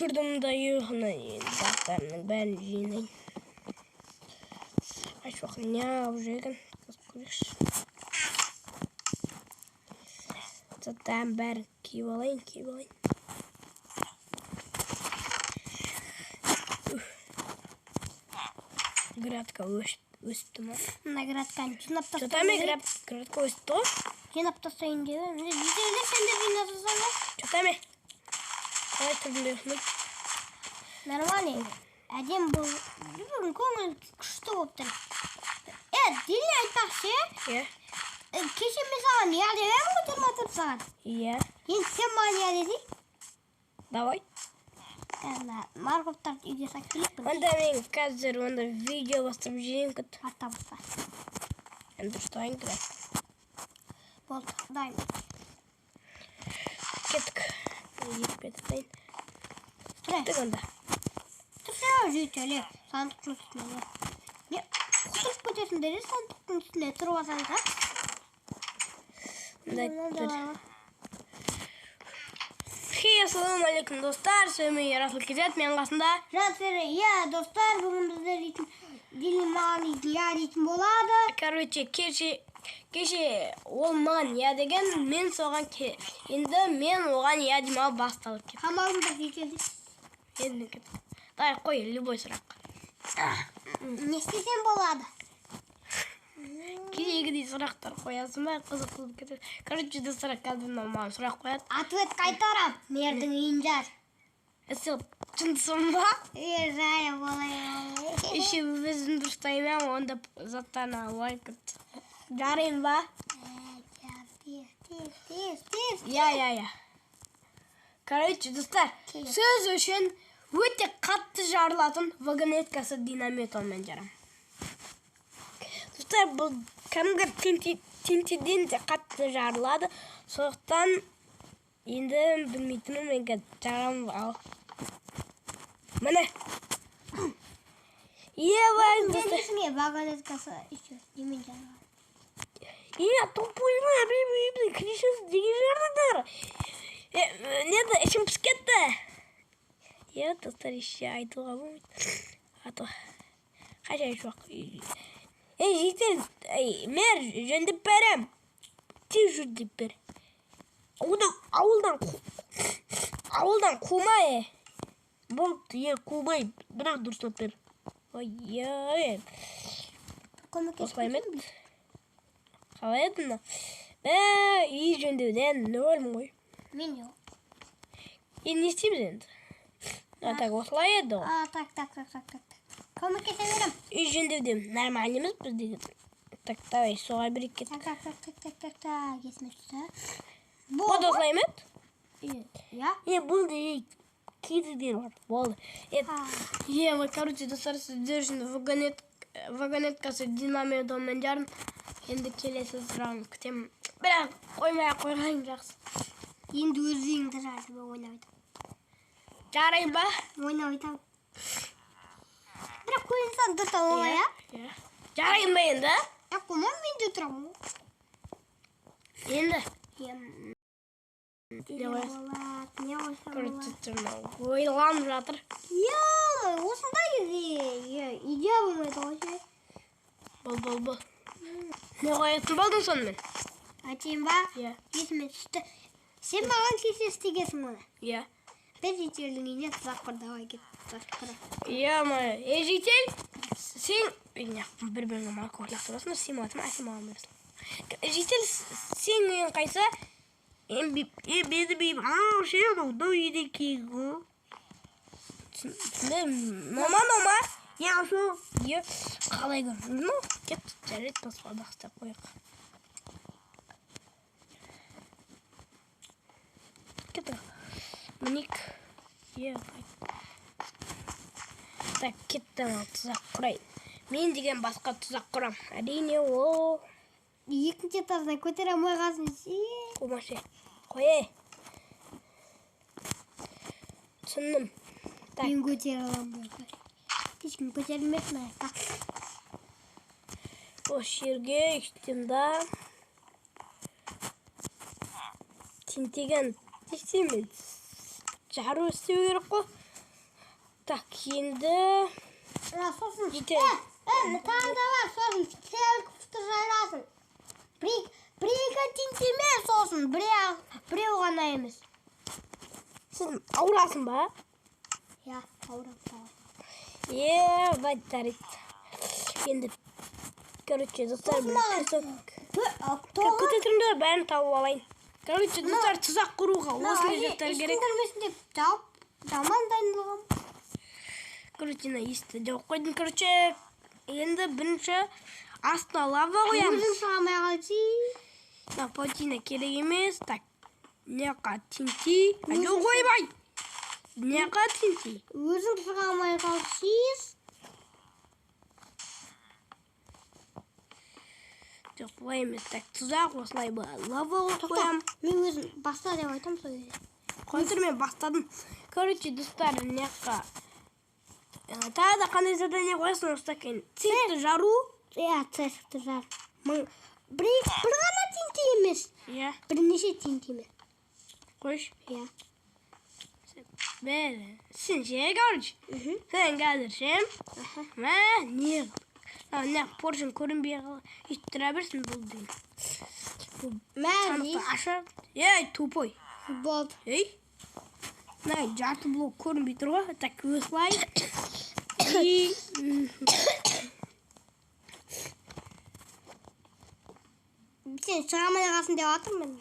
Тұрдым да ұйқыны енді заттарымның бәрін жинайын. Айшуақ неғып жүр екен? Қазір көрейікші. Заттарымның бәрін киіп алайын, киіп алайын. Грядка өсіпті ма? Мына грядканы жинап Что тастайын. Там грядка өсіпті ғой? Жинап тастайын деп едім. Жетелер, сен де жинап тастаңдар. Что там? Қалай тұрдың деп ұйқымай? Нормально. Әдемі бұл. Бүгін көңіл күшті болып тұр. Дили айтпақшы, Иә. Кеше мен саған иә деп едім ғой 24 сағат. Иә. Енді сен маған иә десей. Давай. Ана морковтарды үйге салып келейік. Онда мен қазір онда видео бастап жейін күт. Артта баста. Енді дұрыстайын грядка. Болды, дайын. Кеттік. Екпе тастайын. Тұр. Кеттік онда. Тұршы, жителі, сандықтың үстіне. Не, құтырып кетесіңдер, сандықтың үстіне тұрып алсаңыз, а? Мындай Мынандай бір. бар ғой. Хей, ассалаумағалейкум, достар. С вами Ерасыл KZ, менің қасымда Жансері, иә, достар, бүгін біздер дейтін Дили маған дейтін иә дейтін болады. Короче, кеше ол маған иә деген, мен соған енді мен оған иә деймін, ал басталып кетті. Қамалыңдар, жителі. Енді кеттік. Давай, қой, любой сұрақ. Не істесем болады? Кешегідей сұрақтар қоясың ба? Қызық болып кетеді. Короче, достар, қазір мынау маған сұрақ қояды. Ответ қайтарам. Мердің үйін жар. Сен жындысың ба? Е, жай болай. Еще өзім дұрыстаймын, онда заттарын алып алайын. Жарайын ба? Тез, тез, тез, тез. Иә, иә, иә. Короче, достар, Келе. сөз үшін өте қатты жарылатын вагонеткасы динамит онымен жарам. Достар, бұл кәдімгі тинтиден де қатты жарылады. Сондықтан енді білмейтінім, мен қазір жарам ал. Міне. Ебай, достар. Несіңе вагонеткасы еще немен жарылады? Е, тупой ма, бір крышасы неге жардыңдар? Неді, ішім пісіп кетті. Е, достар, еще айтуға болмайды. А то қашан жоқ. Ей, житель, ей, мэр, жөндеп берем. Тез жөндеп бер. Ауылдан, ауылдан қума, е. Болды, е, қумаймын. Бірақ дұрыстап бер. Ой, е. Көмектесіп Осылай ма еді? Қалай еді мынау? Мә, үй жөндеуден нөлмін ғой. Мен жоқ. Енді не істейміз енді? А, так, осылай еді ғой. А, так, так, так, так, так, так. Көмектесе берем. Үй жөндеуден нормально емес біз деген. Так, давай, соға берейік кеттік. Так, так, так, так, так, так, так, есіме түсті. Болды, осылай ма еді? Иә. Е, болды, е, кедергілер бар. Болды. Е, А. е, вот, короче, достар, сіздер үшін вагонеткасы динамит онымен жарым. Енді келесі сұрағын күтемін. Бірақ қоймай ақ қойған жақсы. Енді өз үйіңді жар деп ойнап айтамын. Жарай ба? Ойнап айтамын. Бірақ қойсаң дұрыс оңай, а? Иә. Жарай ба енді? Е, қоймам, мен де тұрамын ғой. Енді. Е, Не не қоясың? болады, не қойсам Короче, болады? мынау ойланып жатыр. Е, осындай кезде, е, идея болмайды ғой ше. Бол, бол, бол. Не қоятын болдың сонымен? Айтайын ба? Иә. Есіме түсті. Сен маған кеше істегенсің оны. Иә. Бір жителдің үйіне тұзақ құр, давай кет, тұзақ құр. Е-мое. Ей, житель, сен... Ей, неғып бір-біріңе морковь лақтырасыңдар, сен маған, а сен маған бересің. Житель, сен үйің қайсы? Е, менің үйім анау ше, анау мынау үйден кейін ғой. Түсіндім. Нома, нома. Е, сол. Е, қалай көрдің? Ну, кет, жарайды, баспалдақ істеп қояйық. Кеттік. Мінек. Е, так, кеттім, ал тұзақ құрайын. Мен деген басқа тұзақ құрам. Әрине, ол Екінші этаждан көтере алмай қалсын. Қумашы. Қой, ей. Түсіндім. Так. Мен көтере аламын. Ешкім көтерілмес мына жақта. Осы жерге өйстем да. Тентеген не істеймін мен? Жару істеу керек қой. Так, енді Ә, сосын Жетеді. Тағы да бар, сосын церковьті жарасың. Бір екі теңкеме, сосын біреу ғана емес. Сен ауырасың ба? Иә, ауырып қалған. Е, бай, жарайды. Енді, короче, достар, Сосын маған Күте тұрыңдар, бәрін тауып алайын. Короче, достар, тұзақ құруға осындай заттар ешкім керек. көрмесін деп жауып, жаман дайындалғанмын. Короче, мына есікті жауып қойдым. Короче, енді бірінші астына лава қоямыз. Өзім шыға алмай қалды. Мына паутина керек емес. Так, мына жаққа TNT. А, жоқ, ойбай. Мына жаққа TNT. Өзің шыға алмай қалды. Жоқ, бұлай емес. Так, тұзақ осылай болады. Лава қойып қоямын. Мен өзім баста деп айтамын сол кезде. Қой тұр, мен бастадым. Короче, достар, мына жаққа тағы да қандай задание қоясың осыдан кейін? Циркті жару. Иә, церковьті жар. Мың. Бір ғана TNT емес. Иә, Бірнеше TNT-мен. қойшы. Иә. Бәрі. Сен ше, короче. Сен қазір ше. Мә, не? Мына поршень көрінбей өйтіп тұра берсін бұл деген. Бұл Мә, сандықты аша. Ей, тупой. болды. Ей. Мына жарты блок көрінбей тұр ғой. Так, осылай. И Сен шыға алмай қаласың деп жатырмын.